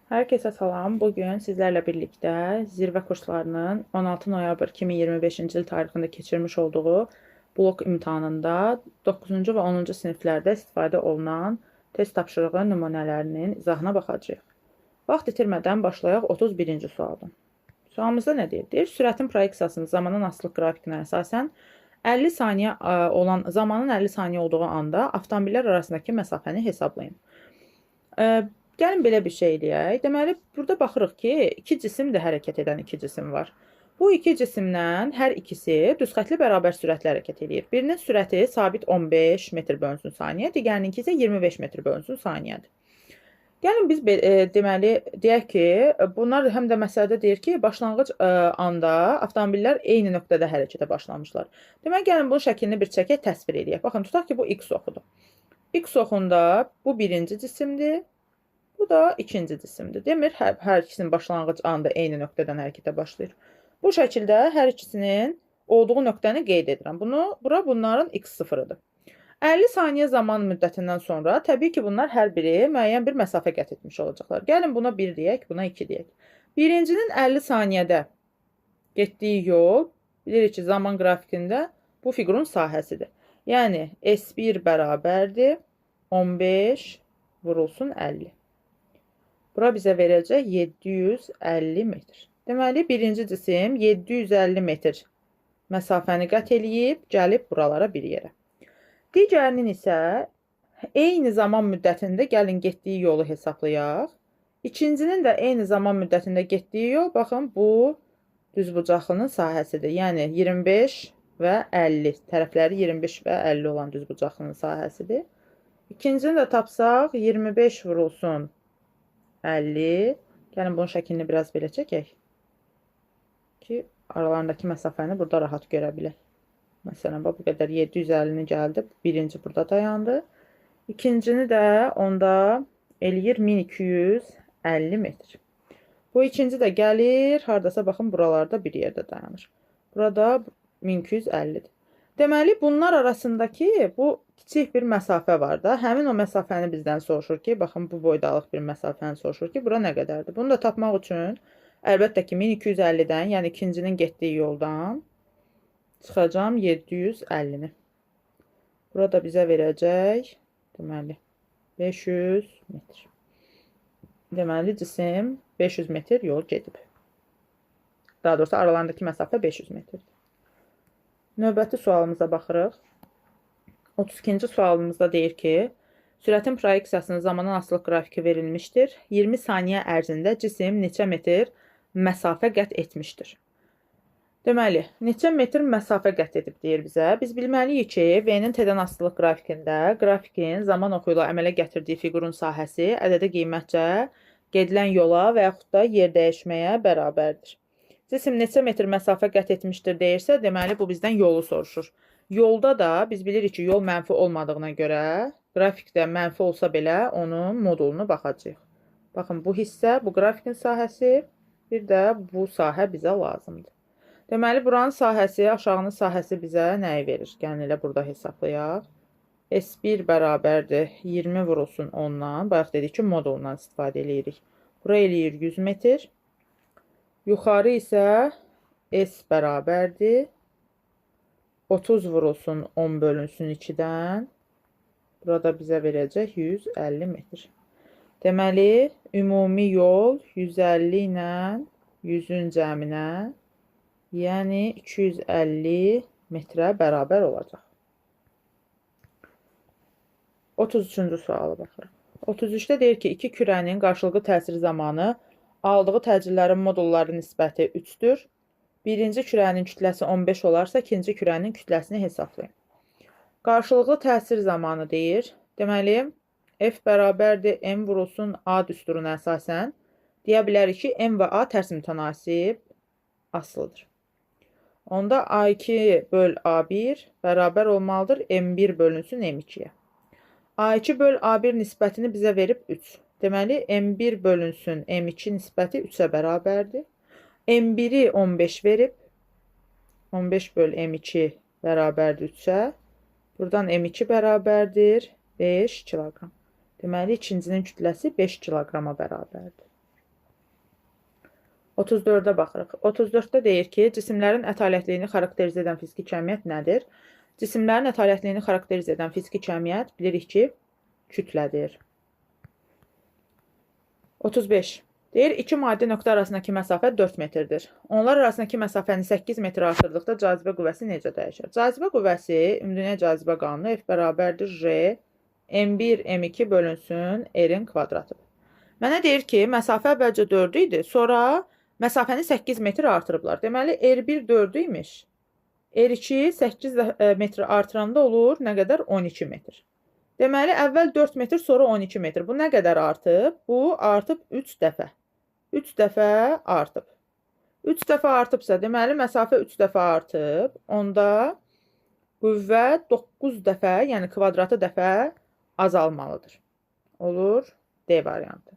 Hər kəsə salam. Bugün sizlərlə birlikdə zirvə kurslarının 16 noyabr 2025-ci il tarixində keçirmiş olduğu blok imtahanında 9-cu və 10-cu siniflərdə istifadə olunan test tapşırığı nümunələrinin izahına baxacağıq. Vaxt itirmədən başlayaq 31-ci sualdan. Sualımızda nə deyir? Deyir, sürətin proyeksiyasının zamanın asılılıq qrafikinə əsasən 50 saniyə olan zamanın 50 saniyə olduğu anda avtomobillər arasındakı məsafəni hesablayın. Gəlin belə bir şey eləyək. Deməli, burada baxırıq ki, iki cisimdir, hərəkət edən iki cisim var. Bu iki cisimdən hər ikisi düzxətli bərabər sürətlə hərəkət eləyir. Birinin sürəti sabit 15 metr bölünsün saniyə, digərininki isə 25 metr bölünsün saniyədir. Gəlin biz deməli deyək ki, bunlar həm də məsələdə deyir ki, başlanğıc anda avtomobillər eyni nöqtədə hərəkətə başlamışlar. Deməli, gəlin bunun şəklini bir çəkək, təsvir eləyək. Baxın, tutaq ki, bu X oxudur. X oxunda bu birinci cisimdir. Bu da ikinci cisimdir. Demir, hər ikisinin başlanğıc anda eyni nöqtədən hərəkətə başlayır. Bu şəkildə hər ikisinin olduğu nöqtəni qeyd edirəm. Bura bunların x0-ıdır. 50 saniyə zaman müddətindən sonra təbii ki, bunlar hər biri müəyyən bir məsafə qət etmiş olacaqlar. Gəlin buna 1 deyək, buna 2 deyək. Birincinin 50 saniyədə getdiyi yol, bilirik ki, zaman qrafikində bu fiqurun sahəsidir. Yəni S1 bərabərdir 15 vurulsun 50. Bura bizə verəcək 750 metr. Deməli, birinci cisim 750 metr məsafəni qət eləyib, gəlib buralara bir yerə. Digərinin isə eyni zaman müddətində gəlin getdiyi yolu hesablayaq. İkincinin də eyni zaman müddətində getdiyi yol, baxın, bu düzbucaqlının sahəsidir. Yəni 25 və 50, tərəfləri 25 və 50 olan düzbucaqlının sahəsidir. İkincini də tapsaq, 25 vurulsun 50. Gəlin bunun şəklini biraz belə çəkək ki, aralarındakı məsafəni burada rahat görə bilək. Məsələn, bax, bu qədər 750-ni gəldi. Birinci burada dayandı. İkincini də onda eləyir 1250 metr. Bu ikinci də gəlir, hardasa baxın, buralarda bir yerdə dayanır. Burada 1250-dir. Deməli, bunlar arasındakı bu kiçik bir məsafə var da. Həmin o məsafəni bizdən soruşur ki, baxın, bu boydalıq bir məsafəni soruşur ki, bura nə qədərdir? Bunu da tapmaq üçün əlbəttə ki, 1250-dən, yəni ikincinin getdiyi yoldan çıxacağam 750-ni. Burada bizə verəcək, deməli, 500 metr. Deməli, cisim 500 metr yol gedib. Daha doğrusu, aralarındakı məsafə 500 metrdir. Növbəti sualımıza baxırıq. 32-ci sualımızda deyir ki, sürətin proyeksiyasının zamanın asılılıq qrafiki verilmişdir. 20 saniyə ərzində cisim neçə metr məsafə qət etmişdir? Deməli, neçə metr məsafə qət edib deyir bizə. Biz bilməliyik ki, V-nin T-dən asılılıq qrafikində qrafikin zaman oxu ilə əmələ gətirdiyi fiqurun sahəsi ədədi qiymətcə gedilən yola və yaxud da yer dəyişməyə bərabərdir. Cisim neçə metr məsafə qət etmişdir deyirsə, deməli, bu bizdən yolu soruşur. Yolda da biz bilirik ki, yol mənfi olmadığına görə qrafikdə mənfi olsa belə onun modulunu baxacağıq. Baxın, bu hissə, bu qrafikin sahəsi, bir də bu sahə bizə lazımdır. Deməli, buranın sahəsi, aşağının sahəsi bizə nəyi verir? Gəlin elə burada hesablayaq. S1 bərabərdir 20 vurulsun 10-dan. Bayaq dedik ki, modulundan istifadə eləyirik. Bura eləyir 100 metr. Yuxarı isə S bərabərdir 30 vurulsun 10 bölünsün 2-dən. Burada bizə verəcək 150 metr. Deməli, ümumi yol 150 ilə 100-ün cəminə, yəni 250 metrə bərabər olacaq. 33-cü suala baxırıq. 33-də deyir ki, iki kürənin qarşılıqlı təsiri zamanı aldığı təcillərin modulları nisbəti 3-dür. Birinci kürənin kütləsi 15 olarsa, ikinci kürənin kütləsini hesablayın. Qarşılıqlı təsir zamanı deyir. Deməli, F bərabərdir M vurulsun A düsturuna əsasən deyə bilərik ki, M və A tərs mütənasib asılıdır. Onda A2 böl A1 bərabər olmalıdır M1 bölünsün M2-yə. A2 böl A1 nisbətini bizə verib 3. Deməli, M1 bölünsün M2 nisbəti 3-ə bərabərdir. M1-i 15 verib. 15 böl M2 bərabərdir 3-ə. Buradan M2 bərabərdir 5 kiloqram. Deməli, ikincinin kütləsi 5 kiloqrama bərabərdir. 34-ə baxırıq. 34-də deyir ki, cisimlərin ətalətliyini xarakterizə edən fiziki kəmiyyət nədir? Cisimlərin ətalətliyini xarakterizə edən fiziki kəmiyyət bilirik ki, kütlədir. 35. Deyir, iki maddi nöqtə arasındakı məsafə 4 metrdir. Onlar arasındakı məsafəni 8 metr artırdıqda cazibə qüvvəsi necə dəyişər? Cazibə qüvvəsi, ümumdünya cazibə qanunu F bərabərdir J, M1, M2 bölünsün R-in kvadratıdır. Mənə deyir ki, məsafə əvvəlcə 4 idi, sonra məsafəni 8 metr artırıblar. Deməli, R1 4 imiş. R2 8 metr artıranda olur nə qədər? 12 metr. Deməli, əvvəl 4 metr, sonra 12 metr. Bu nə qədər artıb? Bu artıb 3 dəfə. 3 dəfə artıb. 3 dəfə artıbsa, deməli, məsafə 3 dəfə artıb. Onda qüvvə 9 dəfə, yəni kvadratı dəfə azalmalıdır. Olur D variantı.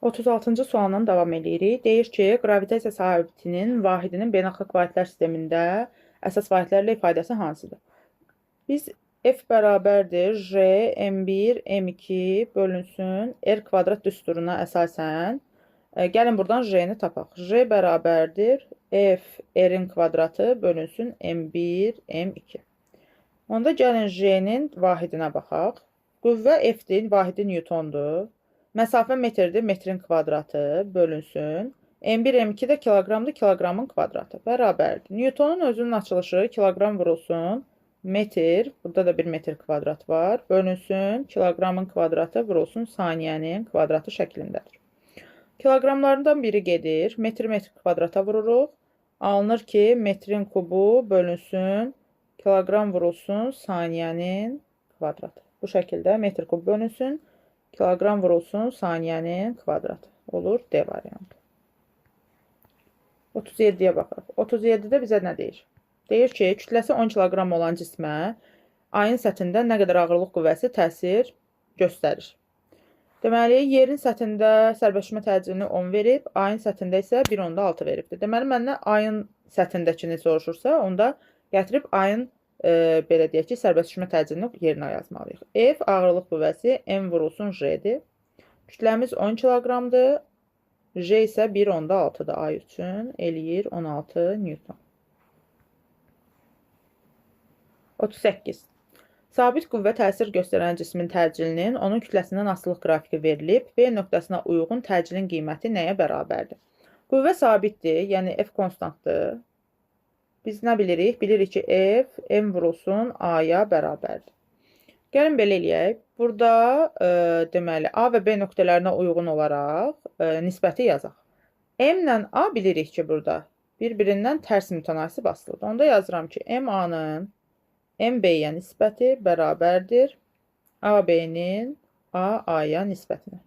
36-cı sualından davam edirik. Deyir ki, qravitasiya sabitinin vahidinin beynəlxalq vahidlər sistemində əsas vahidlərlə ifadəsi hansıdır? Biz F bərabərdir J, M1, M2 bölünsün R kvadrat düsturuna əsasən. Gəlin buradan J-ni tapaq. J bərabərdir F, R-in kvadratı bölünsün M1, M2. Onda gəlin J-nin vahidinə baxaq. Qüvvə F-dir, vahidi Newtondur. Məsafə metrdir, metrin kvadratı bölünsün. M1, M2 də kiloqramdır, kiloqramın kvadratı bərabərdir. Newtonun özünün açılışı kiloqram vurulsun, metr, burada da 1 metr kvadrat var, bölünsün, kiloqramın kvadratı vurulsun, saniyənin kvadratı şəklindədir. Kiloqramlarından biri gedir, metr metr kvadrata vururuq. Alınır ki, metrin kubu bölünsün, kiloqram vurulsun, saniyənin kvadratı. Bu şəkildə metr kubu bölünsün, kiloqram vurulsun, saniyənin kvadratı. Olur D variantı. 37-yə baxırıq. 37-də bizə nə deyir? Deyir ki, kütləsi 10 kiloqram olan cismə ayın səthində nə qədər ağırlıq qüvvəsi təsir göstərir? Deməli, yerin səthində sərbəstləşmə təcilini 10 verib, ayın səthində isə 1,6 veribdir. Deməli, məndən ayın səthindəkini soruşursa, onda gətirib ayın, belə deyək ki, sərbəstləşmə təcilini yerinə yazmalıyıq. F ağırlıq qüvvəsi M vurulsun J-dir. Kütləmiz 10 kiloqramdır. J isə 1,6-dır ay üçün. Eləyir 16 Newton. 38. Sabit qüvvə təsir göstərən cismin təcilinin onun kütləsindən asılılıq qrafiki verilib. B nöqtəsinə uyğun təcilin qiyməti nəyə bərabərdir? Qüvvə sabitdir, yəni F konstantdır. Biz nə bilirik? Bilirik ki, F, M vurulsun A-ya bərabərdir. Gəlin belə eləyək. Burada deməli, A və B nöqtələrinə uyğun olaraq nisbəti yazaq. M ilə A bilirik ki, burada bir-birindən tərs mütənasib asılıdır. Onda yazıram ki, MA-nın MB-yə nisbəti bərabərdir AB-nin AA-ya nisbətinə.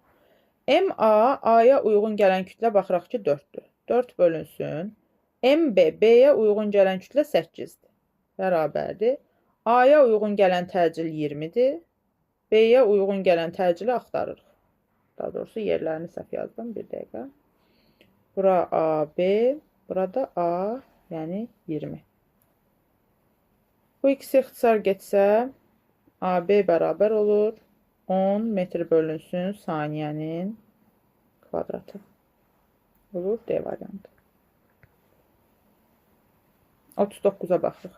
MA, A-ya uyğun gələn kütlə baxıraq ki, 4-dür. 4 bölünsün. MB, B-yə uyğun gələn kütlə 8-dir. Bərabərdir. A-ya uyğun gələn təcil 20-dir. B-yə uyğun gələn təcili axtarırıq. Daha doğrusu yerlərini səhv yazdım. Bir dəqiqə. Bura A, B, burada A, yəni 20. Bu ikisi ixtisar getsə, AB bərabər olur. 10 metr bölünsün saniyənin kvadratı. Olur D variantı. 39-a baxırıq.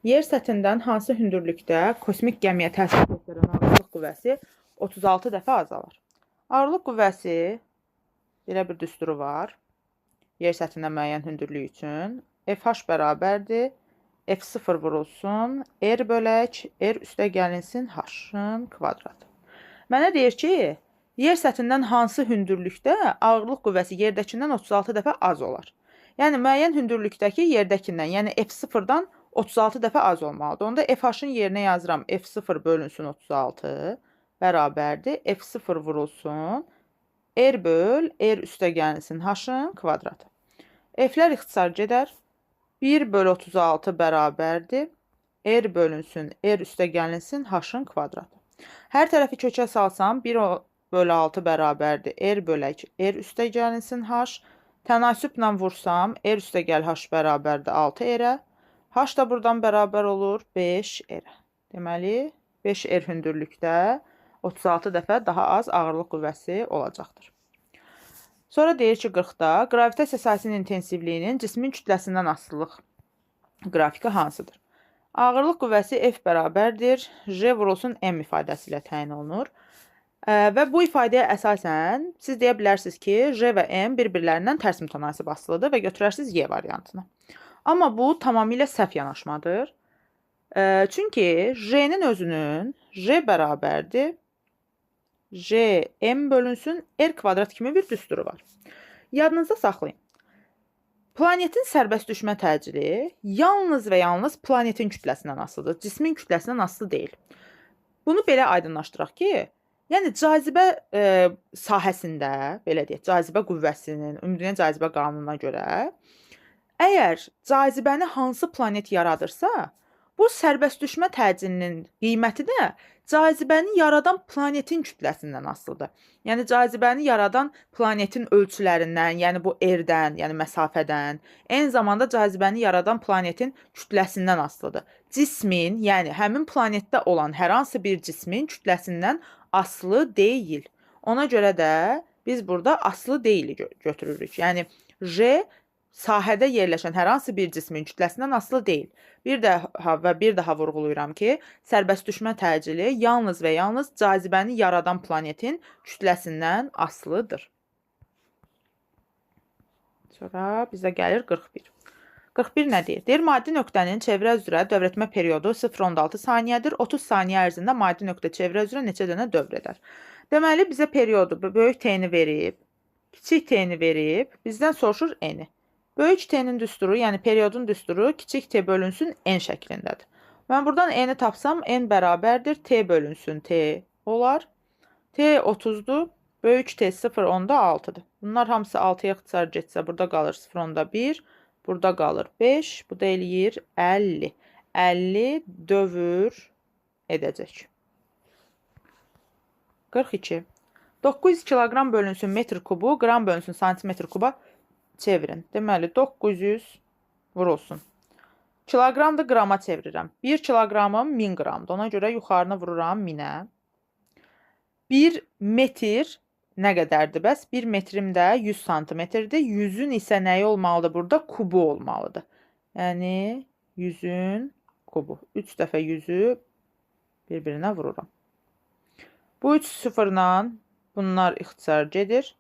Yer səthindən hansı hündürlükdə kosmik gəmiyə təsir göstərən ağırlıq qüvvəsi 36 dəfə azalar? Ağırlıq qüvvəsi belə bir düsturu var. Yer səthindən müəyyən hündürlük üçün. FH bərabərdir. F0 vurulsun, R bölək, R üstə gəlinsin H-ın kvadratı. Mənə deyir ki, yer səthindən hansı hündürlükdə ağırlıq qüvvəsi yerdəkindən 36 dəfə az olar? Yəni, müəyyən hündürlükdəki yerdəkindən, yəni F0-dan 36 dəfə az olmalıdır. Onda FH-ın yerinə yazıram F0 bölünsün 36 bərabərdir. F0 vurulsun, R böl, R üstə gəlinsin H-ın kvadratı. F-lər ixtisar gedər. 1 böl 36 bərabərdir. R bölünsün, R üstə gəlinsin H-ın kvadratı. Hər tərəfi kökə salsam 1 böl 6 bərabərdir. R bölək, R üstə gəlinsin H. Tənasüblə vursam, R üstə gəl H bərabərdir 6 R-ə. H da buradan bərabər olur 5 R-ə. Deməli, 5 R hündürlükdə 36 dəfə daha az ağırlıq qüvvəsi olacaqdır. Sonra deyir ki, 40-da qravitasiya sahəsinin intensivliyinin cismin kütləsindən asılılıq qrafiki hansıdır? Ağırlıq qüvvəsi F bərabərdir J vurulsun M ifadəsi ilə təyin olunur. Və bu ifadəyə əsasən siz deyə bilərsiniz ki, J və M bir-birlərindən tərs mütənasib asılıdır və götürərsiniz Y variantını. Amma bu tamamilə səhv yanaşmadır. Çünki J-nin özünün J bərabərdir J M bölünsün R kvadrat kimi bir düsturu var. Yadınızda saxlayın. Planetin sərbəst düşmə təcili yalnız və yalnız planetin kütləsindən asılıdır. Cismin kütləsindən asılı deyil. Bunu belə aydınlaşdıraq ki, yəni cazibə sahəsində, belə deyək, cazibə qüvvəsinin, ümumdünya cazibə qanununa görə, əgər cazibəni hansı planet yaradırsa, bu sərbəst düşmə təcilinin qiyməti də cazibəni yaradan planetin kütləsindən asılıdır. Yəni cazibəni yaradan planetin ölçülərindən, yəni bu R-dən, yəni məsafədən, eyni zamanda cazibəni yaradan planetin kütləsindən asılıdır. Cismin, yəni həmin planetdə olan hər hansı bir cismin kütləsindən asılı deyil. Ona görə də biz burada asılı deyili götürürük. Yəni J sahədə yerləşən hər hansı bir cismin kütləsindən asılı deyil. Bir daha və bir daha vurğulayıram ki, sərbəst düşmə təcili yalnız və yalnız cazibəni yaradan planetin kütləsindən asılıdır. Sonra bizə gəlir 41. 41 nə deyir? Deyir, maddi nöqtənin çevrə üzrə dövr etmə periodu 0,6 saniyədir. 30 saniyə ərzində maddi nöqtə çevrə üzrə neçə dənə dövr edər? Deməli, bizə periodu böyük T-ni verib, kiçik T-ni verib, bizdən soruşur N-i. Böyük T-nin düsturu, yəni periodun düsturu kiçik T bölünsün N şəklindədir. Mən buradan N-i tapsam, N bərabərdir T bölünsün T olar. T 30-dur, böyük T 0,6-dır. Bunlar hamısı 6-ya ixtisar getsə, burada qalır 0,1, burada qalır 5, bu da eləyir 50. 50 dövr edəcək. 42. 900 kiloqram bölünsün metr kubu, qram bölünsün santimetr kuba çevirin. Deməli, 900 vurulsun. Kiloqramdır, qrama çevirirəm. 1 kiloqramım 1000 qramdır. Ona görə yuxarını vururam 1000-ə. 1 metr nə qədərdir bəs? 1 metrim də 100 santimetrdir. 100-ün isə nəyi olmalıdır burada? Kubu olmalıdır. Yəni, 100-ün kubu. 3 dəfə 100-ü bir-birinə vururam. Bu 3 sıfırla bunlar ixtisar gedir.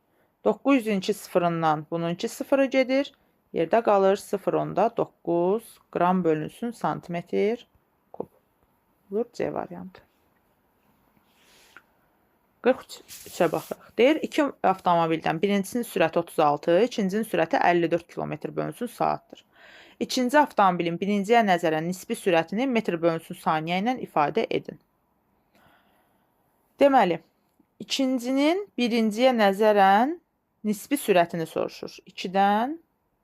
900-ün 2 sıfırından bunun 2 sıfırı gedir. Yerdə qalır 0,9 qram bölünsün santimetr kub. Olur C variantı. 43-ə baxırıq. Deyir, iki avtomobildən birincisinin sürəti 36, ikincinin sürəti 54 km bölünsün saatdır. İkinci avtomobilin birinciyə nəzərən nisbi sürətini metr bölünsün saniyə ilə ifadə edin. Deməli, ikincinin birinciyə nəzərən nisbi sürətini soruşur. 2-dən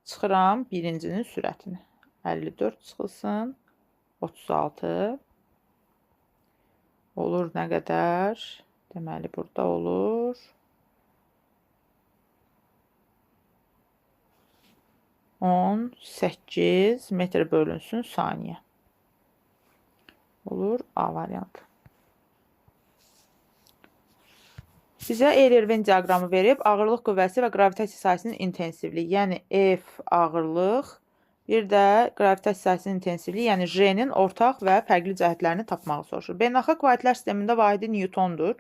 çıxıram birincinin sürətini. 54 çıxılsın, 36 olur nə qədər? Deməli, burada olur 18 metr bölünsün saniyə. Olur A variantı. Bizə Euler-Venn diaqramı verib, ağırlıq qüvvəsi və qravitasiya sahəsinin intensivliyi, yəni F ağırlıq, bir də qravitasiya sahəsinin intensivliyi, yəni J-nin ortaq və fərqli cəhətlərini tapmağı soruşur. Beynəlxalq vahidlər sistemində vahidi Newtondur.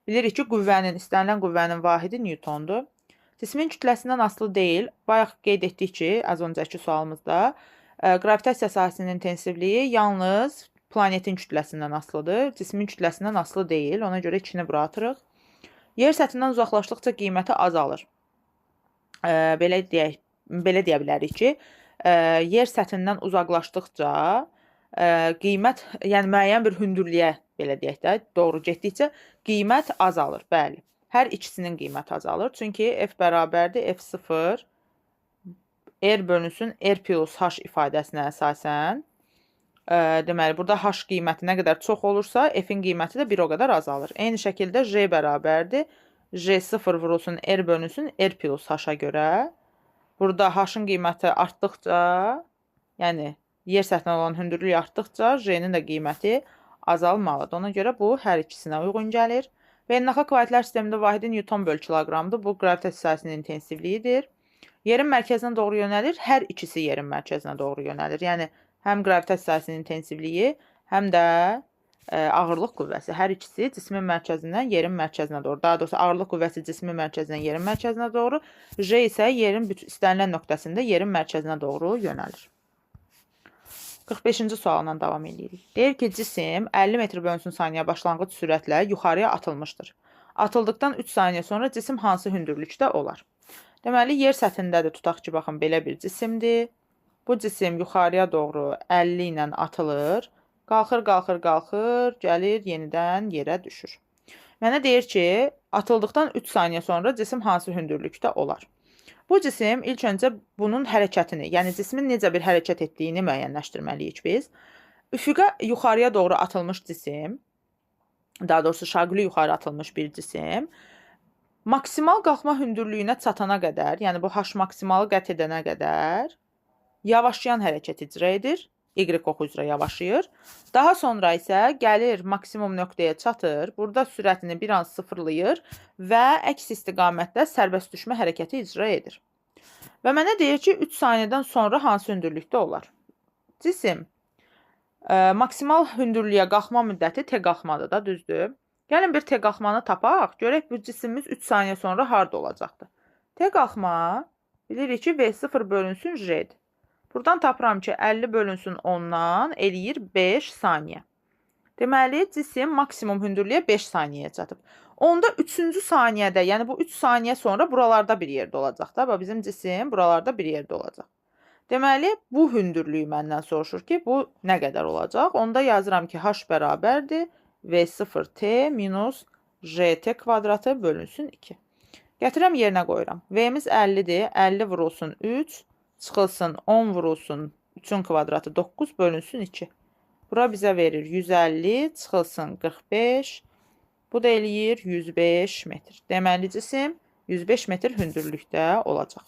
Bilirik ki, qüvvənin, istənilən qüvvənin vahidi Newtondur. Cismin kütləsindən asılı deyil. Bayaq qeyd etdik ki, az öncəki sualımızda, qravitasiya sahəsinin intensivliyi yalnız planetin kütləsindən asılıdır. Cismin kütləsindən asılı deyil. Ona görə 2-ni bura atırıq. Yer səthindən uzaqlaşdıqca qiyməti azalır. Belə deyə bilərik ki, yer səthindən uzaqlaşdıqca qiymət, yəni müəyyən bir hündürlüyə, belə deyək də, doğru getdikcə qiymət azalır. Bəli, hər ikisinin qiyməti azalır. Çünki F bərabərdir F0 R bölünsün R plus H ifadəsinə əsasən. Deməli, burada H qiyməti nə qədər çox olursa, F-in qiyməti də bir o qədər azalır. Eyni şəkildə J bərabərdir. J0 vurulsun R bölünsün R plus H-a görə. Burada H-ın qiyməti artdıqca, yəni yer səthinə olan hündürlük artdıqca J-nin də qiyməti Azalmalıdır. Ona görə bu hər ikisinə uyğun gəlir. Beynəlxalq vahidlər sistemində vahidi Newton böl kiloqramdır. Bu qravitasiya sahəsinin intensivliyidir. Yerin mərkəzinə doğru yönəlir. Hər ikisi yerin mərkəzinə doğru yönəlir. Yəni həm qravitasiya sahəsinin intensivliyi, həm də ağırlıq qüvvəsi. Hər ikisi cismin mərkəzindən yerin mərkəzinə doğru. Daha doğrusu ağırlıq qüvvəsi cismin mərkəzindən yerin mərkəzinə doğru, J isə yerin istənilən nöqtəsində yerin mərkəzinə doğru yönəlir. 45-ci sualla davam edirik. Deyir ki, cisim 50 metr bölünsün saniyə başlanğıc sürətlə yuxarıya atılmışdır. Atıldıqdan 3 saniyə sonra cisim hansı hündürlükdə olar? Deməli, yer səthindədir. Tutaq ki, baxın, belə bir cisimdir. Bu cisim yuxarıya doğru 50 ilə atılır. Qalxır, qalxır, qalxır, gəlir, yenidən yerə düşür. Mənə deyir ki, atıldıqdan 3 saniyə sonra cisim hansı hündürlükdə olar? Bu cisim ilk öncə bunun hərəkətini, yəni cismin necə bir hərəkət etdiyini müəyyənləşdirməliyik biz. Üfüqə yuxarıya doğru atılmış cisim, daha doğrusu şaquli yuxarı atılmış bir cisim, maksimal qalxma hündürlüyünə çatana qədər, yəni bu H maksimalı qət edənə qədər yavaşlayan hərəkət icra edir. Y oxu üzrə yavaşlayır. Daha sonra isə gəlir maksimum nöqtəyə çatır. Burada sürətini bir an sıfırlayır və əks istiqamətdə sərbəst düşmə hərəkəti icra edir. Və mənə deyir ki, 3 saniyədən sonra hansı hündürlükdə olar? Cisim maksimal hündürlüyə qalxma müddəti T qalxmadır da, düzdür? Gəlin bir T qalxmanı tapaq, görək bu cisimimiz 3 saniyə sonra harda olacaqdır. T qalxma bilirik ki, V0 bölünsün J-dir. Buradan tapıram ki, 50 bölünsün 10-dan eləyir 5 saniyə. Deməli, cisim maksimum hündürlüyə 5 saniyəyə çatıb. Onda 3-cü saniyədə, yəni bu 3 saniyə sonra buralarda bir yerdə olacaq da. Bax, bizim cisim buralarda bir yerdə olacaq. Deməli, bu hündürlüyü məndən soruşur ki, bu nə qədər olacaq? Onda yazıram ki, H bərabərdir V0T minus JT kvadratı bölünsün 2. Gətirəm yerinə qoyuram. V-miz 50-dir. 50 vurulsun 3. Çıxılsın 10 vurulsun 3-ün kvadratı 9 bölünsün 2. Bura bizə verir 150, çıxılsın 45. Bu da eləyir 105 metr. Deməli, cisim 105 metr hündürlükdə olacaq.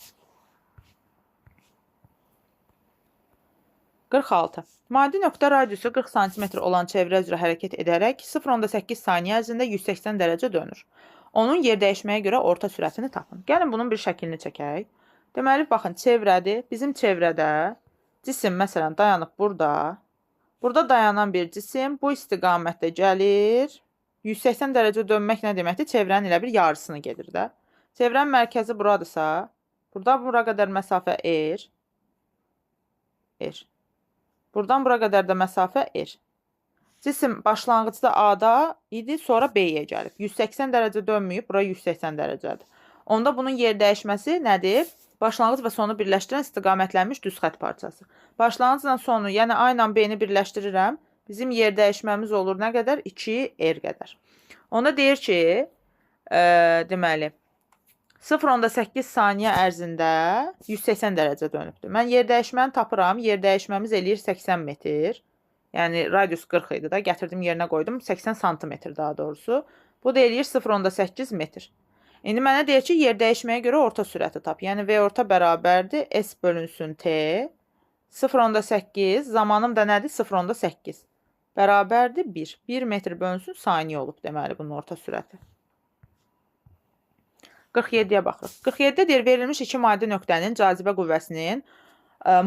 46. Maddi nöqtə radiusu 40 sm olan çevrə üzrə hərəkət edərək 0,8 saniyə ərzində 180 dərəcə dönür. Onun yer dəyişməyə görə orta sürətini tapın. Gəlin bunun bir şəklini çəkək. Deməli, baxın, çevrədir. Bizim çevrədə cisim, məsələn, dayanıb burada. Burada dayanan bir cisim bu istiqamətdə gəlir. 180 dərəcə dönmək nə deməkdir? Çevrənin elə bir yarısını gedir də. Çevrənin mərkəzi buradırsa, burada bura qədər məsafə R. R. Buradan bura qədər də məsafə R. Cisim başlanğıcda A-da idi, sonra B-yə gəlib. 180 dərəcə dönməyib, bura 180 dərəcədir. Onda bunun yer dəyişməsi nədir? Başlanğıc və sonu birləşdirən istiqamətlənmiş düz xətt parçası. Başlanğıcla sonu, yəni A ilə B-ni birləşdirirəm. Bizim yer dəyişməmiz olur nə qədər? 2R qədər. Onda deyir ki, deməli, 0,8 saniyə ərzində 180 dərəcə dönübdür. Mən yer dəyişməni tapıram. Yer dəyişməmiz eləyir 80 metr. Yəni radius 40 idi da. Gətirdim yerinə qoydum. 80 santimetr daha doğrusu. Bu da eləyir 0,8 metr. İndi mənə deyir ki, yer dəyişməyə görə orta sürəti tap. Yəni V orta bərabərdir S bölünsün T. 0,8 zamanım da nədir? 0,8 bərabərdir 1. 1 metr bölünsün saniyə olub deməli bunun orta sürəti. 47-yə baxırıq. 47-də deyir, verilmiş iki maddi nöqtənin cazibə qüvvəsinin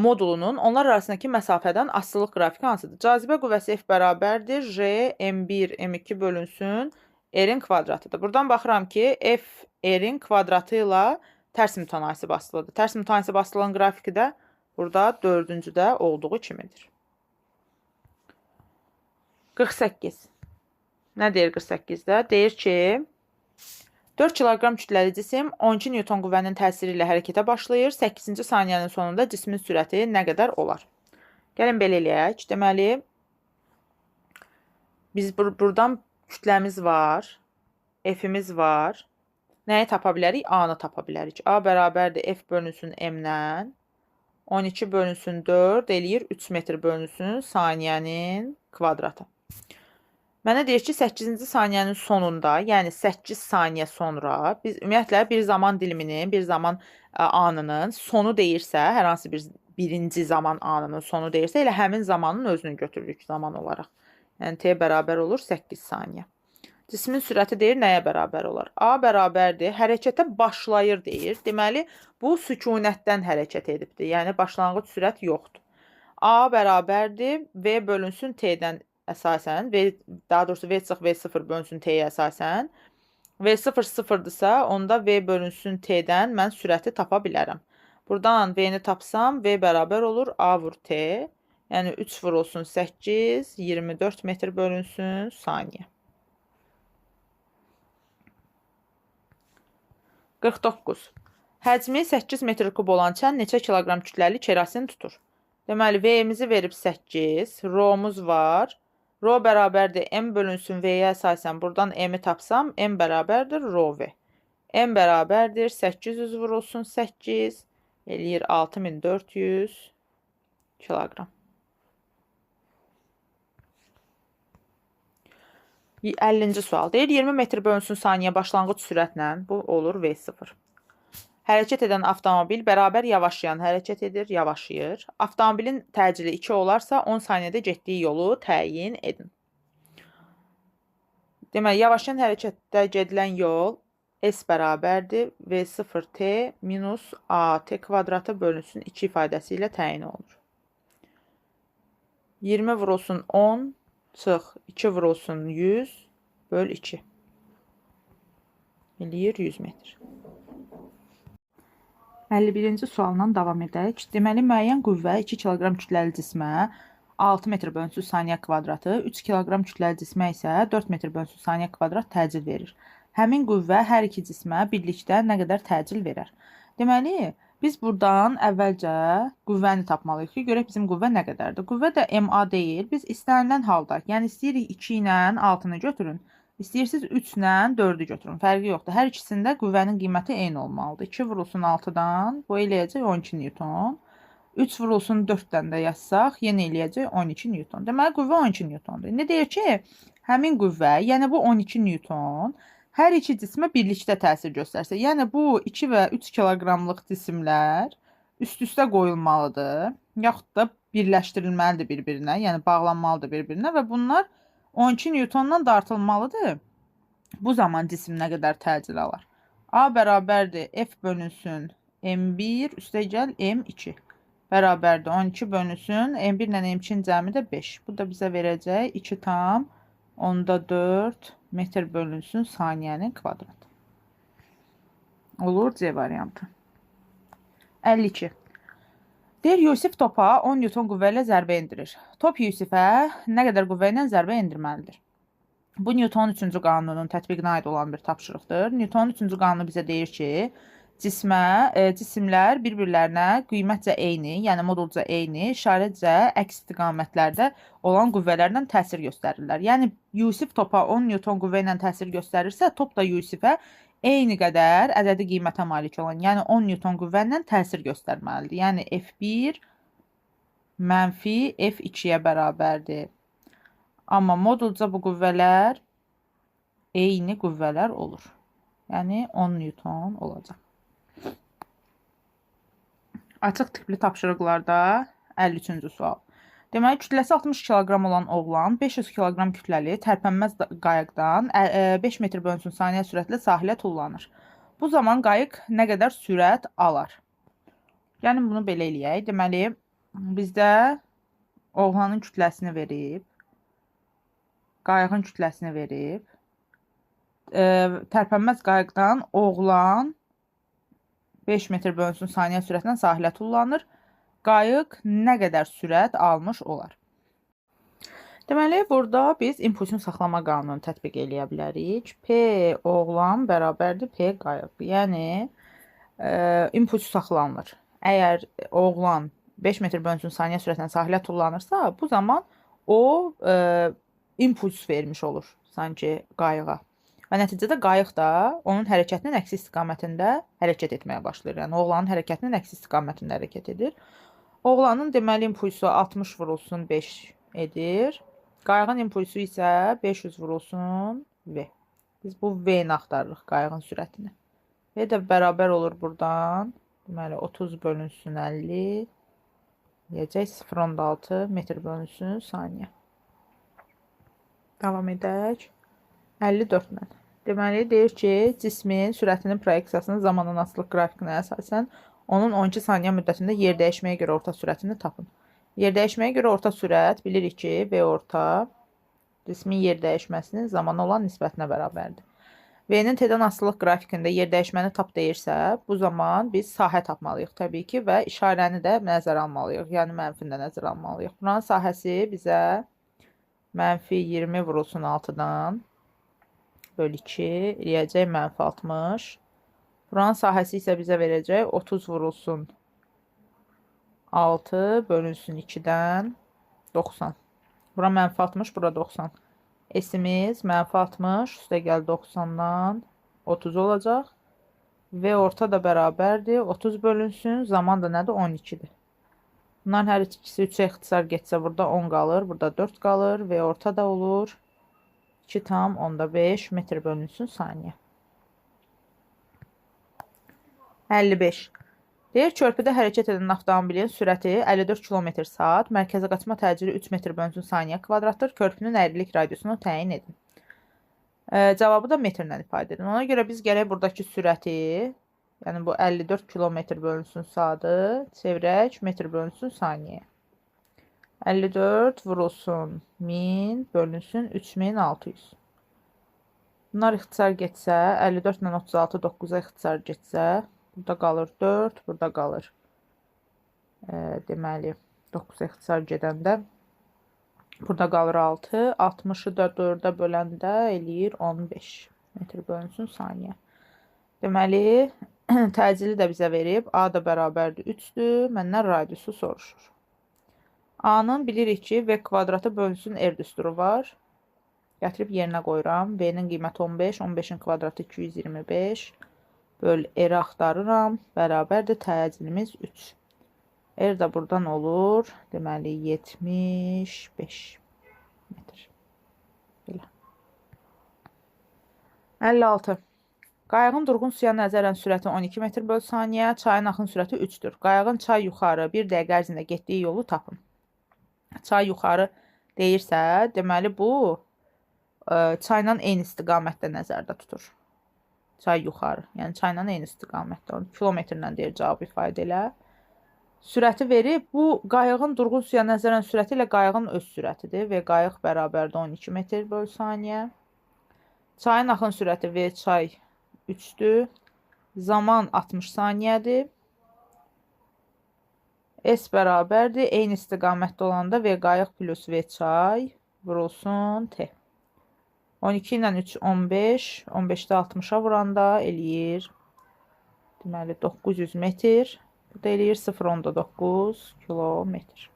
modulunun onlar arasındakı məsafədən asılılıq qrafiki hansıdır? Cazibə qüvvəsi F bərabərdir J M1 M2 bölünsün R-in kvadratıdır. Buradan baxıram ki, F R-in kvadratı ilə tərs mütənasib asılıdır. Tərs mütənasib asılılığın qrafiki də burada 4-cüdə olduğu kimidir. 48. Nə deyir 48-də? Deyir ki, 4 kiloqram kütləli cisim 12 Newton qüvvənin təsiri ilə hərəkətə başlayır. 8-ci saniyənin sonunda cismin sürəti nə qədər olar? Gəlin belə eləyək. Deməli, biz buradan kütləmiz var, F-imiz var. Nəyi tapa bilərik? A-nı tapa bilərik. A bərabərdir F bölünsün M-dən. 12 bölünsün 4 eləyir 3 metr bölünsün saniyənin kvadratı. Mənə deyir ki, 8-ci saniyənin sonunda, yəni 8 saniyə sonra biz ümumiyyətlə bir zaman diliminin, bir zaman anının sonu deyirsə, hər hansı bir birinci zaman anının sonu deyirsə, elə həmin zamanın özünü götürürük zaman olaraq. Yəni T bərabər olur 8 saniyə. Cismin sürəti deyir nəyə bərabər olar? A bərabərdir, hərəkətə başlayır deyir. Deməli, bu sükunətdən hərəkət edibdir. Yəni, başlanğıc sürət yoxdur. A bərabərdir, V bölünsün T-dən əsasən, V, daha doğrusu V çıx V0 bölünsün T-yə əsasən. V0 sıfırdırsa, onda V bölünsün T-dən mən sürəti tapa bilərəm. Buradan V-ni tapsam, V bərabər olur A vur T. Yəni, 3 vurulsun 8, 24 metr bölünsün saniyə. 49. Həcmi 8 metr kub olan çən neçə kiloqram kütləli kerasin tutur? Deməli, V-mizi verib 8, Rho-muz var. Rho bərabərdir M bölünsün V-yə əsasən. Buradan M-i tapsam, M bərabərdir Rho V. M bərabərdir 800 vurulsun 8, eləyir 6400 kiloqram. 50-ci sual deyir, 20 metr bölünsün saniyə başlanğıc sürətlə, bu olur V0. Hərəkət edən avtomobil bərabər yavaşlayan hərəkət edir, yavaşlayır. Avtomobilin təcili 2 olarsa, 10 saniyədə getdiyi yolu təyin edin. Deməli, yavaşlayan hərəkətdə gedilən yol S bərabərdir V0T minus AT kvadratı bölünsün 2 ifadəsi ilə təyin olunur. 20 vurulsun 10 çıx 2 vurulsun 100 böl 2. Eləyir 100 metr. 51-ci sualla davam edək. Deməli, müəyyən qüvvə 2 kg kütləli cismə 6 metr bölünsün saniyə kvadratı, 3 kg kütləli cismə isə 4 metr bölünsün saniyə kvadrat təcil verir. Həmin qüvvə hər iki cismə birlikdə nə qədər təcil verər? Deməli, biz buradan əvvəlcə qüvvəni tapmalıyıq ki, görək bizim qüvvə nə qədərdir. Qüvvə də MA deyil. Biz istənilən halda, yəni istəyirik 2 ilə 6-nı götürün, istəyirsiniz 3 ilə 4-ü götürün. Fərqi yoxdur. Hər ikisində qüvvənin qiyməti eyni olmalıdır. 2 vurulsun 6-dan, bu eləyəcək 12 Newton. 3 vurulsun 4-dən də yazsaq, yenə eləyəcək 12 Newton. Deməli, qüvvə 12 Newtondur. İndi deyir ki, həmin qüvvə, yəni bu 12 Newton hər iki cismə birlikdə təsir göstərsə, yəni bu 2 və 3 kiloqramlıq cisimlər üst-üstə qoyulmalıdır, yaxud da birləşdirilməlidir bir-birinə, yəni bağlanmalıdır bir-birinə və bunlar 12 Newtondan dartılmalıdır. Bu zaman cisim nə qədər təcil alar? A bərabərdir F bölünsün M1, üstəgəl M2 bərabərdir 12 bölünsün M1 ilə M2-nin cəmi də 5. Bu da bizə verəcək 2,4 metr bölünsün saniyənin kvadratı. Olur C variantı. 52. Deyir, Yusif topa 10 Newton qüvvə ilə zərbə endirir. Top Yusifə nə qədər qüvvə ilə zərbə endirməlidir? Bu, Newtonun 3-cü qanununun tətbiqinə aid olan bir tapşırıqdır. Newtonun 3-cü qanunu bizə deyir ki, cisimlər bir-birlərinə qiymətcə eyni, yəni modulca eyni, işarətcə əks istiqamətlərdə olan qüvvələrlə təsir göstərirlər. Yəni, Yusif topa 10 Newton qüvvə ilə təsir göstərirsə, top da Yusifə eyni qədər ədədi qiymətə malik olan, yəni 10 Newton qüvvə ilə təsir göstərməlidir. Yəni, F1 mənfi F2-yə bərabərdir. Amma modulca bu qüvvələr eyni qüvvələr olur. Yəni, 10 Newton olacaq. Açıq tipli tapşırıqlarda 53-cü sual. Deməli, kütləsi 60 kg olan oğlan 500 kg kütləli tərpənməz qayıqdan 5 metr bölünsün saniyə sürətlə sahilə tullanır. Bu zaman qayıq nə qədər sürət alar? Yəni, bunu belə eləyək. Deməli, bizdə oğlanın kütləsini verib, qayığın kütləsini verib, tərpənməz qayıqdan oğlan 5 metr bölünsün saniyə sürətlə sahilə tullanır. Qayıq nə qədər sürət almış olar? Deməli, burada biz impulsun saxlama qanununu tətbiq eləyə bilərik. P oğlan bərabərdir P qayıq. Yəni, impuls saxlanılır. Əgər oğlan 5 metr bölünsün saniyə sürətlə sahilə tullanırsa, bu zaman o impuls vermiş olur sanki qayığa. Və nəticədə qayıq da onun hərəkətinin əksi istiqamətində hərəkət etməyə başlayır. Yəni, oğlanın hərəkətinin əksi istiqamətində hərəkət edir. Oğlanın deməli impulsu 60 vurulsun 5 edir. Qayığın impulsu isə 500 vurulsun V. Biz bu V-ni axtarırıq, qayığın sürətini. V də bərabər olur buradan. Deməli, 30 bölünsün 50. Deyəcək 0,6 metr bölünsün saniyə. Davam edək. 54 ilə. Deməli, deyir ki, cismin sürətinin proyeksiyasının zamandan asılılıq qrafikinə əsasən onun 12 saniyə müddətində yer dəyişməyə görə orta sürətini tapın. Yer dəyişməyə görə orta sürət bilirik ki, V orta cismin yer dəyişməsinin zamana olan nisbətinə bərabərdir. V-nin T-dən asılılıq qrafikində yer dəyişməni tap deyirsə, bu zaman biz sahə tapmalıyıq təbii ki və işarəni də nəzərə almalıyıq. Yəni mənfini də nəzərə almalıyıq. Buranın sahəsi bizə mənfi 20 vurulsun 6-dan böl 2 eləyəcək mənfi 60. Buranın sahəsi isə bizə verəcək 30 vurulsun 6 bölünsün 2-dən 90. Bura mənfi 60, bura 90. S-imiz mənfi 60, üstə gəl 90-dan 30 olacaq. V orta da bərabərdir. 30 bölünsün, zaman da nədir? 12-dir. Bunların hər ikisi 3-ə ixtisar getsə burada 10 qalır, burada 4 qalır. V orta da olur. 2,5 metr bölünsün saniyə. 55. Deyir, körpüdə hərəkət edən avtomobilin sürəti 54 km saat, mərkəzə qaçma təcili 3 metr bölünsün saniyə kvadratdır. Körpünün əyrilik radiusunu təyin edin. Cavabı da metrlə ifadə edin. Ona görə biz gərək buradakı sürəti, yəni bu 54 km bölünsün saatı, çevirək metr bölünsün saniyə. 54 vurulsun 1000 bölünsün 3600. Bunlar ixtisar getsə, 54 ilə 36 9-a ixtisar getsə, burada qalır 4, burada qalır. Deməli, 9-a ixtisar gedəndə burada qalır 6, 60-ı da 4-ə böləndə eləyir 15 metr bölünsün saniyə. Deməli, təcili də bizə verib, A da bərabərdir 3-dür, məndən radiusu soruşur. A-nın bilirik ki, V kvadratı bölünsün R düsturu var. Gətirib yerinə qoyuram. V-nin qiyməti 15, 15-in kvadratı 225. Böl R-i axtarıram. Bərabərdir təcilimiz 3. R də buradan olur. Deməli, 75 metr. Belə. 56. Qayığın durğun suya nəzərən sürəti 12 metr böl saniyə, çayın axın sürəti 3-dür. Qayığın çay yuxarı bir dəqiqə ərzində getdiyi yolu tapın. Çay yuxarı deyirsə, deməli bu çayla eyni istiqamətdə nəzərdə tutur. Çay yuxarı, yəni çayla eyni istiqamətdə. Kilometrlə deyir cavab ifadə elə. Sürəti verib, bu qayığın durğun suya nəzərən sürəti ilə qayığın öz sürətidir. V qayıq bərabərdir 12 metr böl saniyə. Çayın axın sürəti V çay 3-dür. Zaman 60 saniyədir. S bərabərdir. Eyni istiqamətdə olanda V qayıq plus V çay vurulsun T. 12 ilə 3, 15. 15-də 60-a vuranda eləyir. Deməli, 900 metr. Bu da eləyir 0,9 kilometr.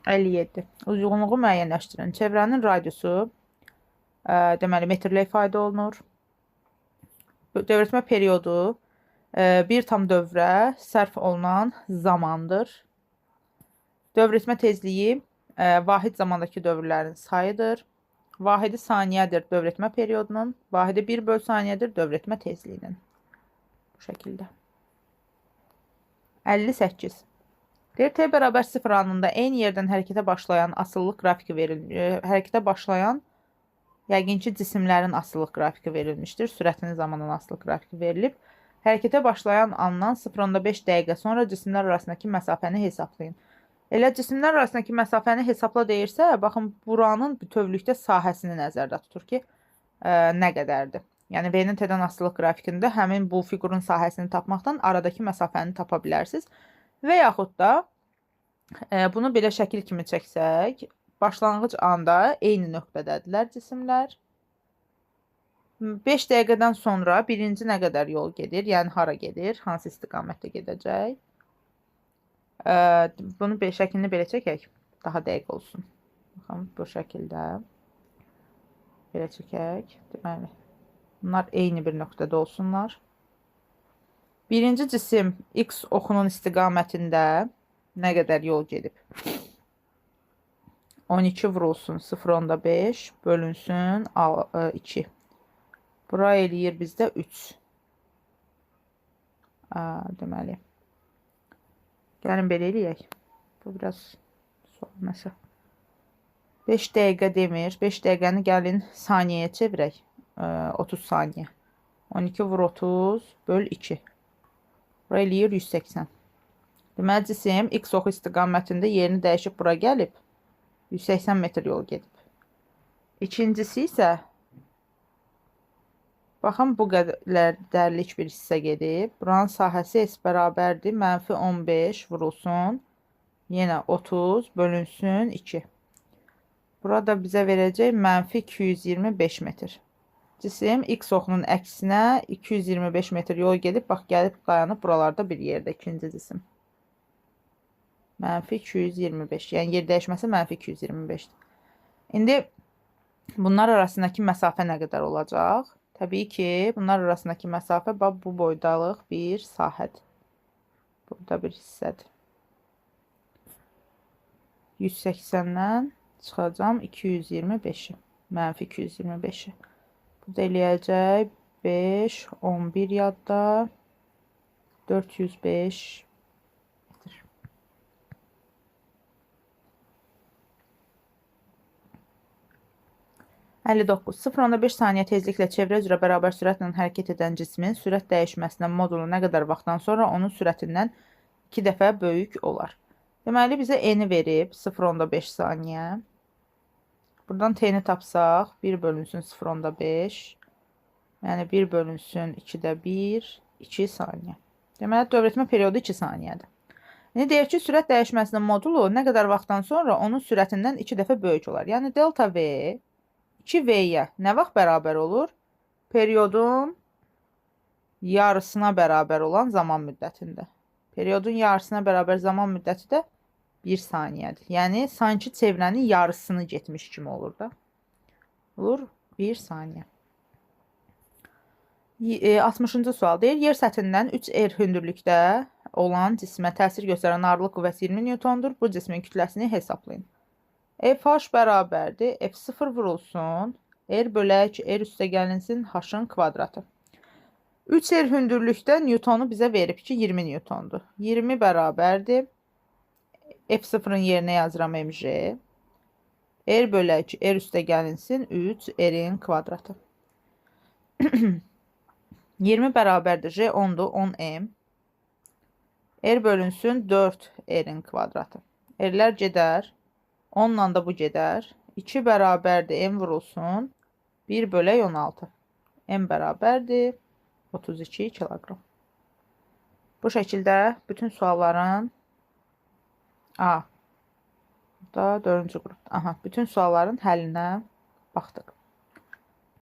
57. Uyğunluğu müəyyənləşdirin. Çevrənin radiusu deməli, metrlə ifadə olunur. Dövr etmə periodu bir tam dövrə sərf olunan zamandır. Dövr etmə tezliyi vahid zamandakı dövrlərin sayıdır. Vahidi saniyədir dövr etmə periodunun. Vahidi 1 böl saniyədir dövr etmə tezliyinin. Bu şəkildə. 58. Deyir, T bərabər 0 anında eyni yerdən hərəkətə başlayan asılılıq qrafiki verilmiş. Hərəkətə başlayan yəqin ki, cisimlərin asılılıq qrafiki verilmişdir. Sürətinin zamandan asılılıq qrafiki verilib. Hərəkətə başlayan andan 0,5 dəqiqə sonra cisimlər arasındakı məsafəni hesablayın. Elə cisimlər arasındakı məsafəni hesabla deyirsə, baxın, buranın bütövlükdə sahəsini nəzərdə tutur ki, nə qədərdir. Yəni, V-nin T-dən asılılıq qrafikində həmin bu fiqurun sahəsini tapmaqdan aradakı məsafəni tapa bilərsiniz. Və yaxud da bunu belə şəkil kimi çəksək, başlanğıc anda eyni nöqtədədirlər cisimlər. 5 dəqiqədən sonra birinci nə qədər yol gedir, yəni hara gedir, hansı istiqamətdə gedəcək. Bunu şəklini belə çəkək, daha dəqiq olsun. Baxın, bu şəkildə belə çəkək. Deməli, bunlar eyni bir nöqtədə olsunlar. Birinci cisim X oxunun istiqamətində nə qədər yol gedib? 12 vurulsun 0,5 bölünsün 2. Bura eləyir bizdə 3. Deməli. Gəlin belə eləyək. Bu biraz sual nəsə. 5 dəqiqə demir. 5 dəqiqəni gəlin saniyəyə çevirək. 30 saniyə. 12 vur 30 böl 2. Bura eləyir 180. Deməli, cisim X oxu istiqamətində yerini dəyişib bura gəlib. 180 metr yol gedib. İkincisi isə baxın, bu qədərlik bir hissə gedib. Buranın sahəsi S bərabərdir. Mənfi 15 vurulsun. Yenə 30 bölünsün 2. Burada bizə verəcək mənfi 225 metr. Cisim X oxunun əksinə 225 metr yol gedib. Bax, gəlib dayanıb buralarda bir yerdə ikinci cisim. Mənfi 225. Yəni, yer dəyişməsi mənfi 225-dir. İndi bunlar arasındakı məsafə nə qədər olacaq? Təbii ki, bunlar arasındakı məsafə bax, bu boydalıq bir sahədir. Burada bir hissədir. 180-dən çıxacam 225-i. Mənfi 225-i. Bu da eləyəcək 5, 11 yadda 405 metr. 59. 0,5 saniyə tezliklə çevrə üzrə bərabər sürətlə hərəkət edən cismin sürət dəyişməsindən modulu nə qədər vaxtdan sonra onun sürətindən 2 dəfə böyük olar? Deməli, bizə n-i verib 0,5 saniyə. Buradan t-ni tapsaq, 1 bölünsün 0,5. Yəni, 1 bölünsün 2-də 1, 2 saniyə. Deməli, dövr etmə periodu 2 saniyədir. İndi deyir ki, sürət dəyişməsinin modulu nə qədər vaxtdan sonra onun sürətindən 2 dəfə böyük olar. Yəni, delta V 2V-yə nə vaxt bərabər olur? Periodun yarısına bərabər olan zaman müddətində. Periodun yarısına bərabər zaman müddəti də 1 saniyədir. Yəni, sanki çevrənin yarısını getmiş kimi olur da. Olur 1 saniyə. 60-cı sual deyir. Yer səthindən 3 R hündürlükdə olan cismə təsir göstərən ağırlıq qüvvəsi 20 Newtondur. Bu cismin kütləsini hesablayın. FH bərabərdir. F0 vurulsun. R bölək R üstə gəlinsin H-ın kvadratı. 3 R hündürlükdə Newtonu bizə verib ki, 20 Newtondur. 20 bərabərdir. F0-ın yerinə yazıram MJ. R bölək R üstə gəlinsin 3 R-in kvadratı. 20 bərabərdir. J 10-dur. 10M. R bölünsün 4 R-in kvadratı. R-lər gedər. 10-la da bu gedər. 2 bərabərdir. M vurulsun. 1 bölək 16. M bərabərdir. 32 kiloqram. Bu şəkildə bütün sualların A. Burada 4-cü qrupdur. Aha, bütün sualların həllinə baxdıq.